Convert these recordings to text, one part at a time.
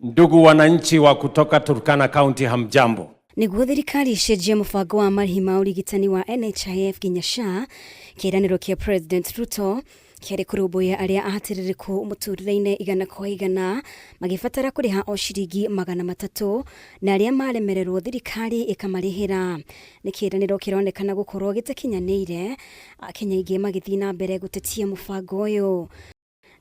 Ndugu wananchi wa kutoka Turkana County, hamjambo. Nĩguo thirikari icenjie mũbango wa marĩhi ma ũrigitani wa NHIF nginya SHA, kĩĩranĩro kĩa President Ruto kĩarĩ kũrũmbũiya arĩa ahatĩrĩrĩku mũtũrĩre-inĩ igana kwa igana magĩbatara kũrĩha o ciringi 300 na arĩa maremererwo thirikari ĩkamarĩhĩra. Nĩ kĩĩranĩro kĩronekana gũkorwo gĩtakinyanĩire, Akenya aingĩ magĩthiĩ na mbere gũtetia mũbango ũyũ.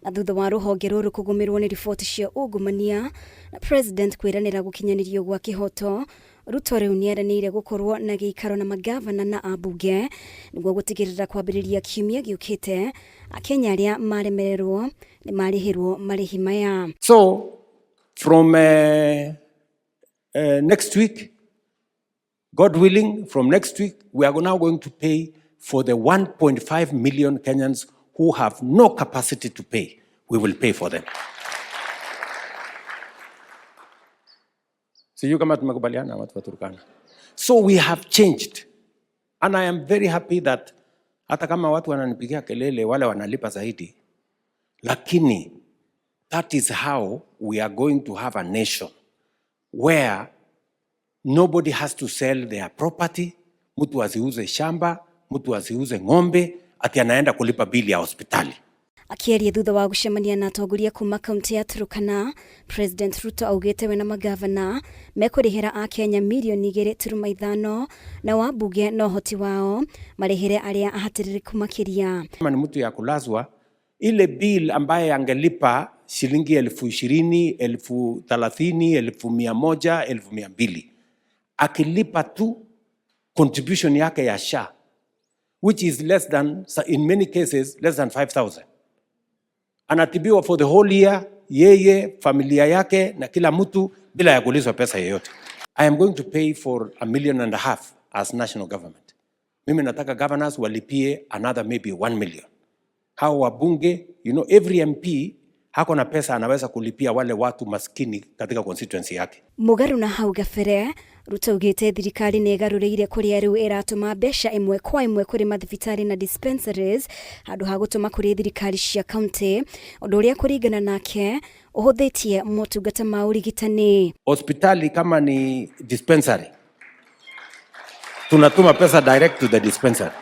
Na thutha wa rũhonge rũrũ kũgũmĩrwo nĩ riboti cia ungumania na President kwĩranĩra gũkinyanĩrio gwa kĩhoto, Ruto rĩu nĩeranĩire gũkorwo na gĩikaro na magavana na ambunge nĩguo gũtigĩrĩra kwambĩrĩria kiumia gĩũkĩte Akenya arĩa maremererwo nĩ marĩhĩrwo marĩhi maya. So from next week, God willing, from next week, we are now going to pay for the 1.5 million Kenyans who have no capacity to pay. We will pay for them. Sijui kama tumekubaliana watu wa Turkana. So we have changed. And I am very happy that hata kama watu wananipigia kelele, wale wanalipa zaidi, lakini that is how we are going to have a nation where nobody has to sell their property, mtu asiuze shamba, mtu asiuze ng'ombe, ati anaenda kulipa bili ya hospitali. Akĩaria thutha wa gũcemania na atongoria kuma kaunti ya Turkana, President Ruto augĩte we na magavana mekũrĩhĩra Akenya mirioni 2.5 na wambunge na ũhoti wao marĩhĩre arĩa ahatĩrĩrĩku makĩria. Kama ni mtu ya kulazwa, ile bill ambaye angelipa shilingi 20,000, 30,000, 100,000, 200,000, akilipa tu contribution yake ya SHA, which is less than, in many cases, less than 5,000. Anatibiwa for the whole year, yeye, familia yake na kila mtu bila ya kuulizwa pesa yoyote. I am going to pay for 1.5 million as national government. Mimi nataka governors walipie another maybe 1 million. Hao wabunge, every MP hako na pesa anaweza kulipia wale watu maskini katika constituency yake. Mũgarũ na hau gabere, Ruto augĩte thirikari nĩ ĩgarũrĩire kũrĩa rĩu ĩratũma mbeca ĩmwe kwa ĩmwe kũrĩ mathibitarĩ na dispensaries handũ ha gũtũma kũrĩ thirikari cia kaunti, ũndũ ũrĩa kũringana nake ũhũthĩtie motungata ma ũrigitani. Hospitali kama ni dispensary, tunatuma pesa direct to the dispensary.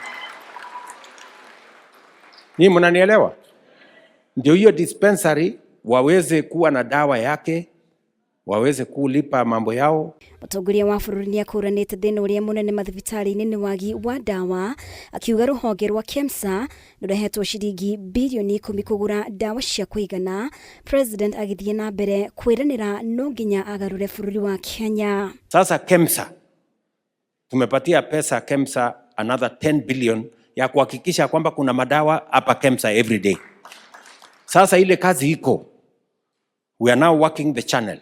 Ni mnanielewa? Ndio hiyo dispensary waweze kuwa na dawa yake, waweze kulipa mambo yao. Mũtongoria wa bũrũri nĩ akũranĩte thĩna ũrĩa mũnene mathibitarĩ-inĩ nĩ wagi wa ndawa, akiuga rũhonge rwa KEMSA nĩrũhetwo ciringi birioni 10 kũgũra ndawa cia kũigana. President agĩthiĩ na mbere kwĩranĩra no nginya agarũre bũrũri wa Kenya. Sasa KEMSA tumepatia pesa KEMSA another 10 billion ya kuhakikisha kwamba kuna madawa hapa KEMSA every day. Sasa ile kazi iko, we are now working the channel.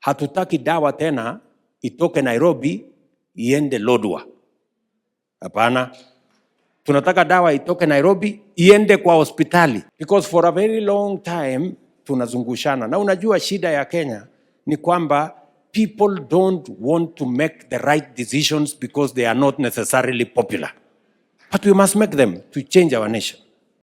Hatutaki dawa tena itoke Nairobi iende Lodwar. Hapana. Tunataka dawa itoke Nairobi iende kwa hospitali, because for a very long time tunazungushana. Na unajua shida ya Kenya ni kwamba people don't want to make the right decisions because they are not necessarily popular. But we must make them to change our nation.